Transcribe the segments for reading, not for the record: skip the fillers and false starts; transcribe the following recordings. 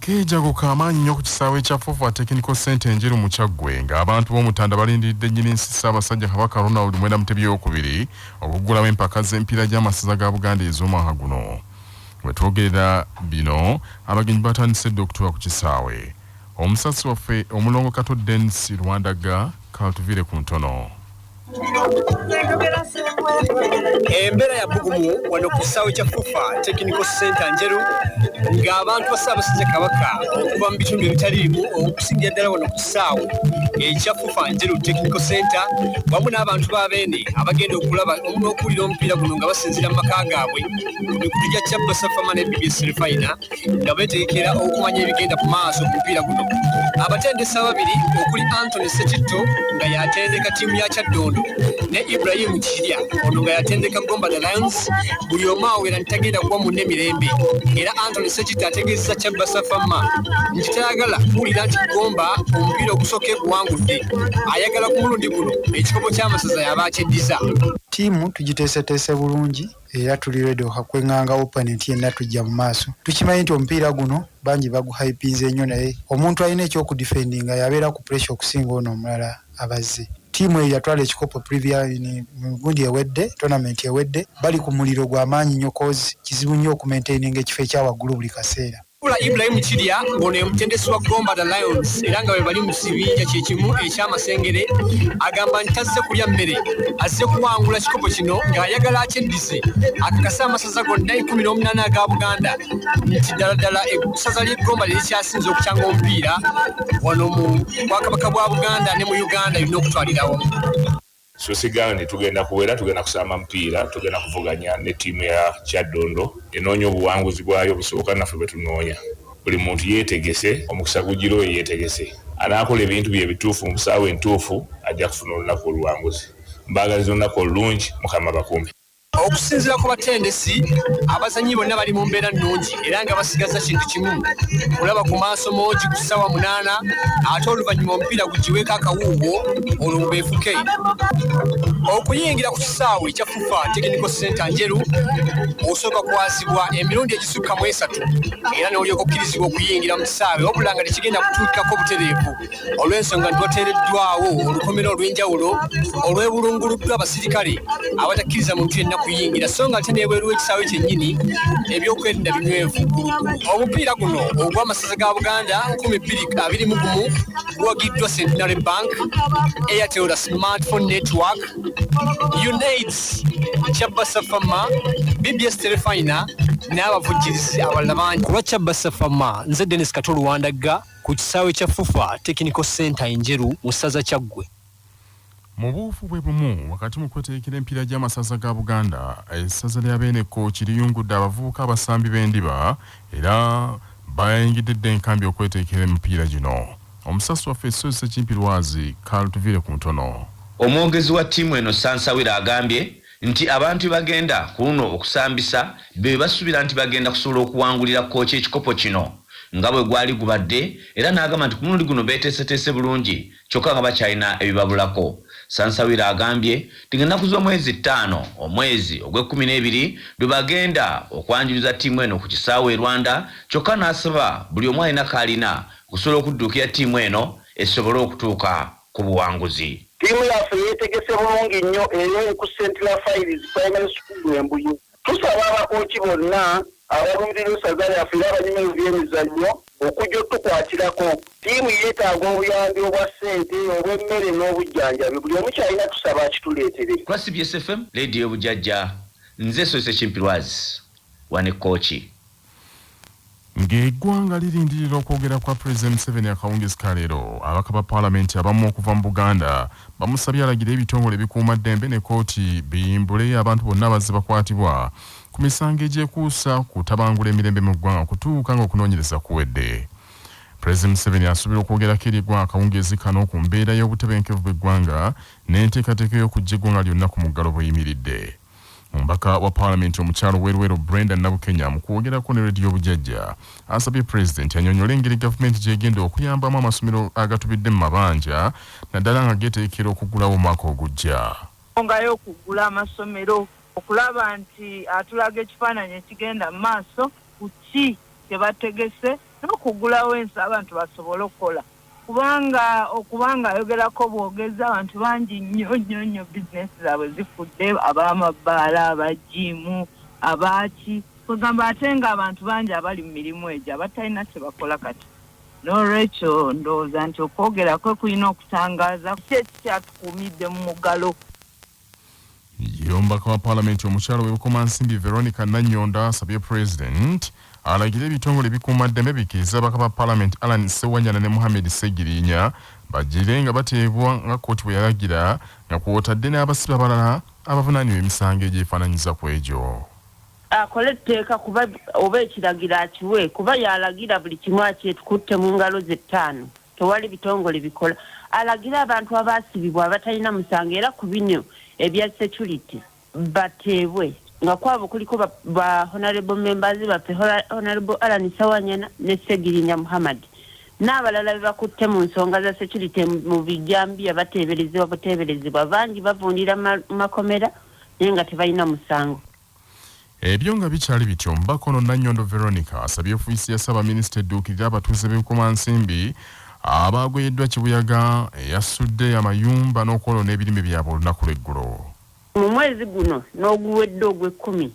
Akeejago k'amaanyi nnyo ku kisaawe kya Fufa Technical Centre Enjeru mu Kyaggwe ng'abantu b'Omutanda balindiridde nnyini nsi Ssaabasajja Kabaka Ronald Mwenda Mutebi Owookubiri okuggulawo empaka z'emipiira gy'amasaza ga Buganda ez'omwaka guno. We twogerera bino abagenyi batandise dda okutuuka ku kisaawe. Omusasi waffe Omulongo Kato Denis Lwandaga k'atuviire ku ntono. Embeera ya bbugumu wano ku kisaawe kya FUFA Technical Center Njeru ng'abantu ba Ssaabasajja Kabaka okuva mu bitundu ebitali bimu okusingira ddala wano ku kisaawe ekya FUFA Njeru Technical Center wamu n'abantu ba Beene abagenda okulaba n'okuwulira omupiira guno nga basinziira mu maka gaabwe ku mikutu gya Kyabba Safama ne BBS Terefayina nga beetegekera okumanya ebigenda ku maaso ku mupiira guno. Abatendesi ababiri okuli Anthony Ssekitto nga y'atendeka ttiimu ya Kyaddondo ne Ibrahim Kirya ono nga y'atendeka Gomba the Lions buli omu awera nti tagenda kuwa munne mirembe era Anthony Ssekitto ategeezezza Kyabba Safama nti tayagala kuwulira nti Gomba omupiira ogusooka eguwangudde ayagala ku mulundi guno ekikopo ky'amasaza y'aba akyeddiza. Ttiimu tugiteeseteese bulungi era tuli ready okwenganga opponent yenna tujja mu maaso. Tukimanyi nti omupiira guno bangi baguhypinze nnyo naye omuntu alina ekyokudefendinga yabeera ku pressure okusinga ono omulala abazze. Ttiimu eyo yatwala ekikopo previous mu gundi ewedde, tournament ewedde, bali ku muliro gwa maanyi nnyo cause kizibu nnyo okumaintaininga ekifo ekya waggulu buli kaseera. Wabula Ibrahim Kirya ng'ono ye mutendesi wa Gomba The Lions era nga bwe bali mu kibinja kye kimu eky'Amasengere agamba nti tazze kulya mmere azze kuwangula kikopo kino ng'ayagala akyeddize akakase amasaza gonna 18 aga Buganda nti ddala ddala essaza ly'e Gomba lye likyasinze okukyanga omupiira wano mu Bwakabaka bwa Buganda ne mu Uganda yonna okutwalira awamu. So sigaani tugenda kuwera, tugenda kusamba mupiira, tugenda kuvuganya ne ttiimu ya Kyaddondo enoonya obuwanguzi bwayo obusooka naffe bwe tunoonya. Buli muntu yeetegese, omukisa gujjira oyo yeetegese. Anaakola ebintu bye ebituufu mu ssaawa entuufu ajja kufuna olunaku oluwanguzi. Mbaagaliza olunaku olulungi, Mukama abakuume. Okusinziira ku batendesi, abazannyi bonna bali mu mbeera nnungi era nga basigazza kintu kimu kulaba ku maaso moogi ku ssaawa munaana ate oluvannyuma omupiira gugiweeko akawuuwo olwo beefuke. Okuyingira ku kisaawe ekya FUFA Technical Center Njeru osooka kwazibwa emirundi egisukka mu esatu era n'olyoka okkirizibwa okuyingira mu kisaawe wabula nga tekigenda kutuukikako butereevu olw'ensonga nti wateereddwawo olukomera olw'enjawulo olwebulunguluddwa abasirikale abatakkiriza muntu yenna kuyingira so nga ate n'ebweru w'ekisaawe kyennyini ebyokwerinda binywevu. Omupiira guno ogw'amasaza ga Buganda 2021 guwagiddwa Centenary Bank, Airtel the Smartphone Network, UNAIDS, Kyabba Safama, BBS Terefayina n'abavujjirizi abalala bangi. Ku lwa Kyabba Safama, nze Dennis Kato Luwandagga ku kisaawe kya FUFA Technical Centre e Njeru mu ssaza Kyaggwe. Mu buufu bwe bumu, wakati mu kwetegekera emipiira gy'amasaza ga Buganda, essaza lya Beene Kkooki liyungudde abavubuka abasambi b'endiba era bayingidde dda enkambi okwetegekera emipiira gino. Omusasi waffe Ssozi Ssekimpi Lwazi k'alutuviire ku ntono. Omwogezi wa ttiimu eno Sansawira agambye nti abantu bebagenda ku luno okusambisa bebasuubira nti bagenda kusobola okuwangulira Kkooki ekikopo kino nga bwegwali gubadde era n'agamba nti ku mulundi guno beeteeseteese bulungi kyokka nga bakyalina ebibabulako. Sansawira agambye nti ng'ennaku z'omwezi ttaano omwezi ogw'ekkumi n'ebiri lwebagenda okwanjuluza ttiimu eno ku kisaawe e Rwanda kyokka n'asaba buli omu alina k'alina okusobola okudduukira ttiimu eno esobole okutuuka ku buwanguzi. Ttiimu yaffe yeetegese bulungi nnyo era eri ku St Raphael's Primary School e Mbuye. Tusaba abakooki bonna abaluubirira essaza lyaffe era abanyumirwa ebyemizannyo okujja otutukwatirako. Ttiimu yeetaaga obuyambi obwa ssente, obw'emmere n'obujjanjabi. Buli omu ky'alina tusaba akituleetere. Ku lwa cbs FM, Leediyo y'Obujajja, nze Sozi Ssekimpi Lwazi, wano e Kkooki. Ng'eggwanga lirindirira okwogera kwa Pulezidenti Museveni akawungeezi ka leero, ababaka ba Palamenti abamu okuva mu Buganda bamusabye alagire ebitongole ebikuumaddembe ne kkooti biyimbule abantu bonna abazze bakwatibwa ku misango egyekuusa ku kutabangula emirembe mu ggwanga okutuuka ng'okunoonyereza kuwedde. Pulezidenti Museveni asuubirwa okwogerako eri eggwanga akawungeezi kano ku mbeera y'obutebenkevu bw'eggwanga n'enteekateeka ey'okuggya eggwanga lyonna ku muggalo bw'eyimiridde. Omubaka wa Palamenti omukyala ow'e Luweero Brenda Nabukenya mu kwogerako ne Radio Bujajja asabye Pulezidenti anyonyole engeri gavumenti gy'egenda okuyambamu amasomero agatubidde mu mabanja naddala nga geetegekera okuggulawo omwaka ogujja. Ensonga y'okuggula amasomero okulaba nti atulaga ekifaananyi ekigenda mu maaso ku ki kye bategese. N'okuggulawo ensi abantu basobole okukola, kubanga okubanga ayogerako bwogezi, abantu bangi nnyo nnyo nnyo bizinesi zaabwe zifudde, ab'amabbaala, abajiimu, abaaki, kwegamba ate nga abantu bangi abali mu mirimu egyo abatalina kye bakola kati. N'olwekyo ndowooza nti okwogera kwe kulina okutangaaza ki ekikyatukuumidde mu muggalo. Ye omubaka wa Palamenti omukyala ow'e Bukomansimbi Veronica Nannyondo asabye Pulezidenti alagire ebitongole ebikuumaddembe bikkirize ababaka ba Palamenti Allan Ssewanyana ne Mohammed Ssegirinya bagire nga bateebwa nga kkooti bwe yalagira nga kw'otadde n'abasibe abalala abavunaanibwa emisango egyefaananyiza kw'egyo. Akole etteeka kuba oba ekiragiro akiwe kuba y'alagira buli kimu akyekutte mu ngalo ze ttaano tewali bitongole bikola. Alagire abantu abaasibibwa abatalina musango era ku bino ebya security bateebwe nga kwabo kuliko ba Honourable members baffe Honourable Allan Ssewanyana ne Ssegirinya Muhammad n'abalala be bakutte mu nsonga za security mu bijambiya bateeberezebwa buteeberezebwa bangi bavundira mu makomera naye nga tebalina musango. Ebyo nga bikyali bityo, omubaka ono Nannyondo Veronica asabye ofiisi ya Ssaabaminisita edduukirire abatuuze b'e Bukomansimbi abaagoyeddwa kibuyaga eyasudde amayumba n'okwonoona ebirime byabwe olunaku lw'eggulo. Mu mwezi guno n'oguwedde ogw'ekkumi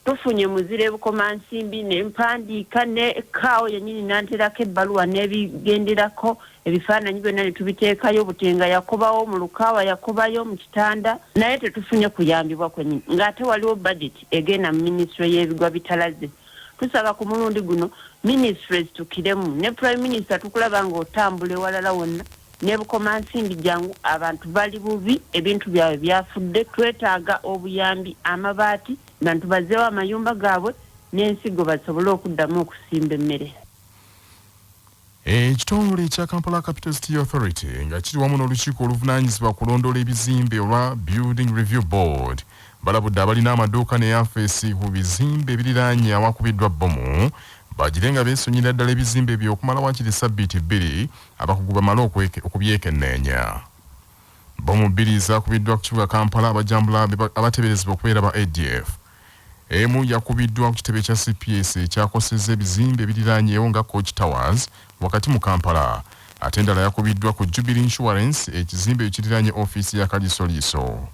tufunye muzira e Bukomansimbi ne mpandiika ne CAO yennyini n'anteerako ebbaluwa n'ebigenderako ebifaananyi byonna ne tubiteekayo, Butenga yakubawo, mu Lukaawa yakubayo, mu Kitanda naye tetufunye kuyambibwa kwennyini ng'ate waliwo bajeti egenda mu minisitule y'ebigwa bitalaze. Tusaba ku mulundi guno minisitule zitukiremu ne Prime Minister tukulaba ng'otambula ewalala wonna ne Bukomansimbi jangu abantu bali bubi ebintu byabwe byafudde twetaaga obuyambi amabaati abantu bazzeewo amayumba gaabwe n'ensigo basobole okuddamu okusimba emmere. Ekitongole ekya Kampala Capital City Authority nga kiri wamu n'olukiiko oluvunaanyizibwa ku kulondoola ebizimbe olwa Building Review Board balabudde abalina amaduuka ne yafeesi ku bizimbe ebiriraanye awakubiddwa bbomu bagire nga beesonyira ddala ebizimbe ebyo okumala waakiri ssabbiiti bbiri abakugu bamale okubyekenneenya. Bbomu bbiri zaakubiddwa ku kibuga Kampala abajambula abateeberezebwa okubeera aba ADF. Emu yakubiddwa ku kitebe kya cps ekyakosezza ebizimbe ebiriraanyeewo nga Coach Towers wakati mu Kampala ate endala yakubiddwa ku Jubilee Insurance ekizimbe ekiriraanye ofiisi ya Kaliisoliiso.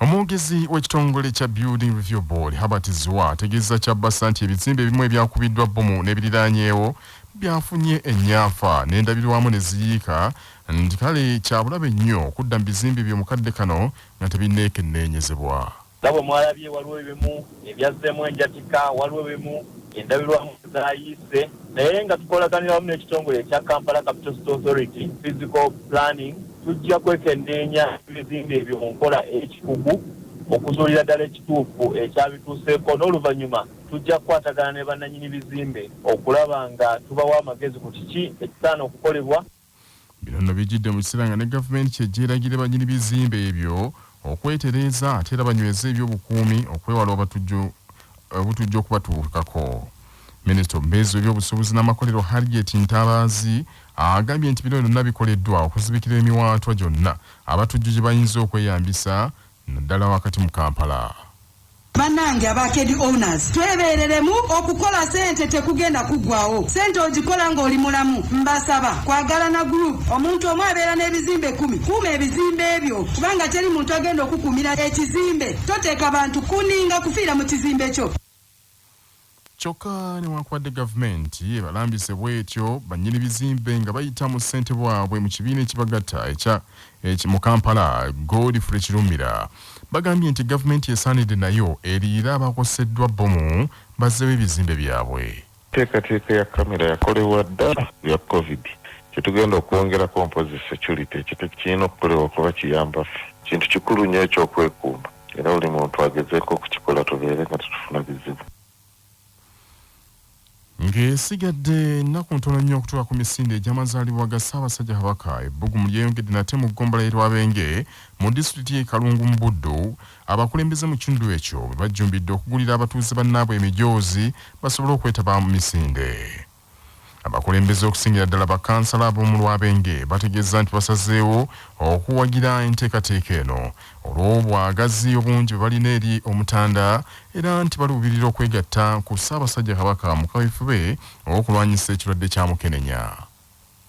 Omwogezi w'ekitongole kya Building Review Board Herbert Zziwa ategeezza Kyabassa nti ebizimbe ebimu ebyakubiddwa bbomu n'ebiriraanyeewo byafunye ennyanfa n'endabirwamu ne ziyiika nti kale kyabulabe nnyo okudda mu bizimbe ebyo mu kadde kano nga tebinneekenneenyezebwa. Nga bwe mwalabye waliwo ebimu ebyazzeemu enjatika, waliwo ebimu endabirwamu zaayiise naye nga tukolaganira wamu n'ekitongole ekya Kampala Capital City Authority Physical Planning tujja kwekenneenya ebizimbe ebyo mu nkola ey'ekikugu okuzuulira ddala ekituufu ekyabituuseeko n'oluvannyuma tujja kukwatagana ne bannannyini bizimbe okulaba nga tubawa amagezi ku kiki ekisaana okukolebwa. Bino nno bijjidde mu kiseera nga ne gavumenti ky'ejja eragire bannyini bizimbe ebyo okwetereeza ate era banyweze eby'obukuumi okwewala abatujju obutujju okubatuukako. Minisita omubeezi w'ebyobusuubuzi n'amakolero Harriet Ntabaazi agambye nti bino byonna bikoleddwa okuzibikira emiwaatwa gyonna abatujju gye bayinza okweyambisa naddala wakati mu Kampala. Banange aba arcade owners twebereremu okukola sente tekugenda kugwawo sente ojikola nga oli mulamu mbasaba kwagalana group omuntu omu abeera nebizimbe kumi kuuma ebizimbe byo kubanga teri muntu agenda okukumira ekizimbe toteka bantu kuninga kufiira mukizimbe kyo. Kyokka newankubadde gavumenti ebalambise bwetyo, bannyini bizimbe nga bayita mu ssentebe waabwe mu kibiina ekibagatta ekya mu Kampala Godfrey Kirumira bagambye nti gavumenti esaanidde nayo eriyire abakoseddwa bbomu bazzeewo ebizimbe byabwe. Enteekateeka ya kkamera yakolebwa dda ku ya Covid. Kye tugenda okwongerako mpozzi security ekyo tekirina okukolebwa kuba kiyamba ffe. Kintu kikulu nnyo eky'okwekuuma era buli muntu agezeeko okukikola tubeere nga tetufuna bizibu. Ng'esigadde ennaku ntono nnyo okutuuka ku misinde egy'amazaalibwa ga Ssaabasajja Kabaka, ebbugumu lyeyongedde nate mu ggombolola y'e Lwabenge mu disitulikiti y'e Kalungu mu Buddu, abakulembeze mu kitundu ekyo bwe bajjumbidde okugulira abatuuze bannaabwe emijoozi basobole okwetaba mu misinde. Abakulembeze okusingira ddala bakansala ab'omu Lwabenge bategeeza nti basazeewo okuwagira enteekateeka eno olw'obwagazi obungi bwe balina eri Omutanda era nti baluubirira okwegatta ku Ssaabasajja Kabaka mu kaweefube ow'okulwanyisa ekirwadde kya Mukenenya.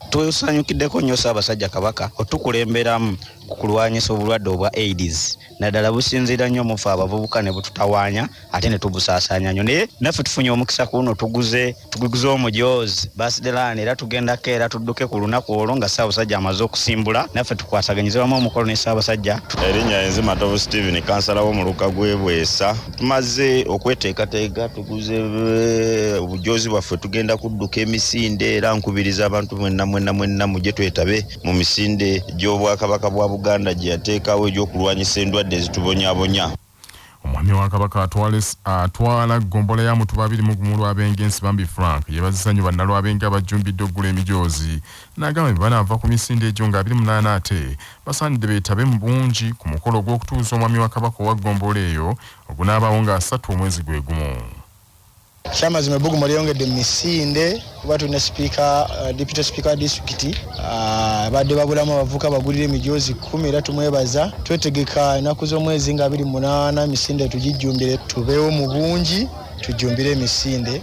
Tusanyukiddeko nnyo Ssaabasajja Kabaka otukulemberamu ku kulwanyisa obulwadde obwa AIDS, naddala businziira nnyo mu ffe abavubuka ne bututawaanya ate ne tubusaasaanya nnyo. Naye naffe tufunye omukisa ku luno tuguze tuguze omujoozi Birthday era tugendako era tudduke ku lunaku olwo nga Ssaabasajja amaze okusimbula naffe tukwasaganyize wamu omukolo ne Ssaabasajja. Erinnya nze Matovu Steven, kansala w'omuluka gw'e Bwesa. Tumaze okweteekateeka, tuguze obujoozi bwaffe, tugenda kudduka emisinde era nkubiriza abantu mwenna mwenna mwenna mujje twetabe mu misinde gy'Obwakabaka bwa Buganda gye yateekawo egy'okulwanyisa endwadde ezitubonyaabonya. Omwami wa Kabaka atwala ggombolola ya Mutuba 21 Lwabenge Nsibambi Frank yeebazizza nnyo bannalwabenge abajjumbidde okugula emijoozi n'agamba bwe banaava ku misinde egyo nga 28 ate basaanidde beetabe mu bungi ku mukolo ogw'okutuuza omwami wa Kabaka owa ggombolola eyo ogunaabaawo nga 3 omwezi gwe gumu. Ekyamazima ebbugumu lyeyongedde mu misinde kuba tulina sipiika, deputy speaker wa disitulikiti abadde babulamu abavubuka bagulira emijoozi 10 era tumwebaza. Twetegeka ennaku z'omwezi nga 28 emisinde tugijjumbire, tubeewo mu bungi tujjumbire emisinde.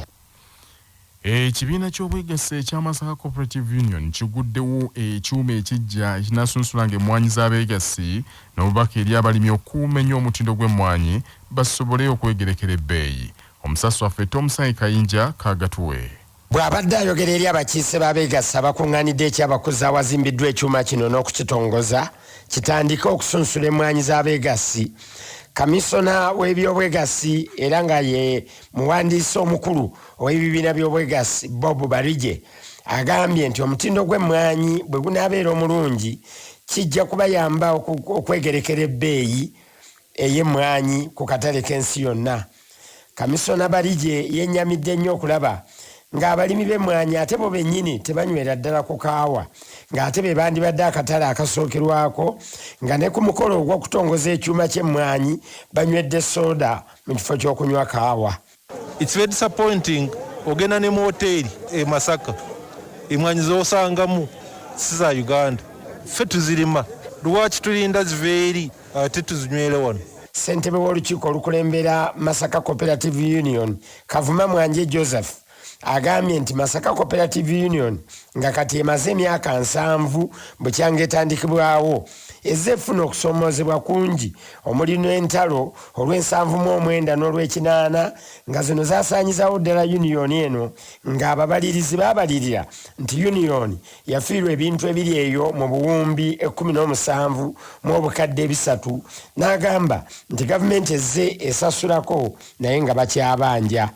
Ekibiina ky'obwegassi ekya Masaka Cooperative Union kiguddewo ekyuma ekiggya ekinasunsulanga emmwanyi z'abeegassi n'obubaka eri abalimi okukuuma ennyo omutindo gw'emmwanyi basobole okwegerekera ebbeeyi. Omusasi waffe Tomusange Kayinja kagatuwe. Bw'abadde ayogera eri abakiise b'abeegassi abakuŋŋaanidde ekyabakuza awazimbiddwa ekyuma kino n'okukitongoza kitandike okusunsula emmwanyi z'abeegassi, kamisona w'ebyobwegassi era nga ye muwandiisi omukulu ow'ebibiina by'obwegassi Bob Barigye agambye nti omutindo gw'emmwanyi bwe gunaabeera omulungi kijja kubayamba okwegerekera ebbeeyi ey'emmwanyi ku katale k'ensi yonna. Kamisona Barigye yennyamidde nnyo okulaba ng'abalimi b'emmwanyi ate bo bennyini tebanywera ddala ku kaawa ng'ate be bandibadde akatale akasookerwako nga ne ku mukolo ogw'okutongoza ekyuma ky'emmwanyi banywedde soda mu kifo ky'okunywa kaawa. It's very disappointing ogenda ne mu hoteeri e Masaka emmwanyi z'osangamu si za Uganda, ffe tuzirima, lwaki tulinda ziva eri ate tuzinywere wano? Ssentebe w'olukiiko olukulembera Masaka Cooperative Union Kavuma Mwanje Joseph agambye nti Masaka Cooperative Union nga kati emaze emyaka 70 bukyanga etandikibwawo ezze efuna okusoomoozebwa kungi omuli n'entalo olw'ensanvu mu 9 n'olw'enkinaana nga zino zasaanyizaawo ddala union eno ng'ababalirizi baabalirira nti union yafiirwa ebintu ebiri eyo mu buwumbi 17 300, n'agamba nti gavumenti ezze esasulako naye nga bakyabanja.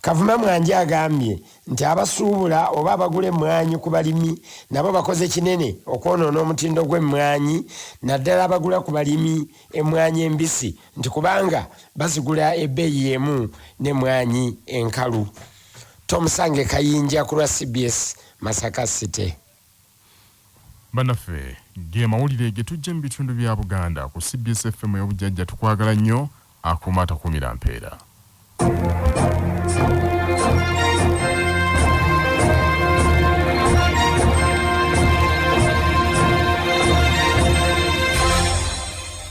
Kavuma Mwanje agambye nti abasuubula oba abagula emmwanyi ku balimi nabo bakoze kinene okwonoona omutindo gw'emmwanyi, naddala abagula ku balimi emmwanyi embisi nti kubanga bazigula ebbeeyi emu n'emmwanyi enkalu. Tomusange Kayinja ku lwa CBS, Masaka City. Bannaffe, ge mawulire ge tujja mu bitundu bya Buganda ku CBS FM ey'obujjajja. Tukwagala nnyo, akuuma atakuumira mpeera.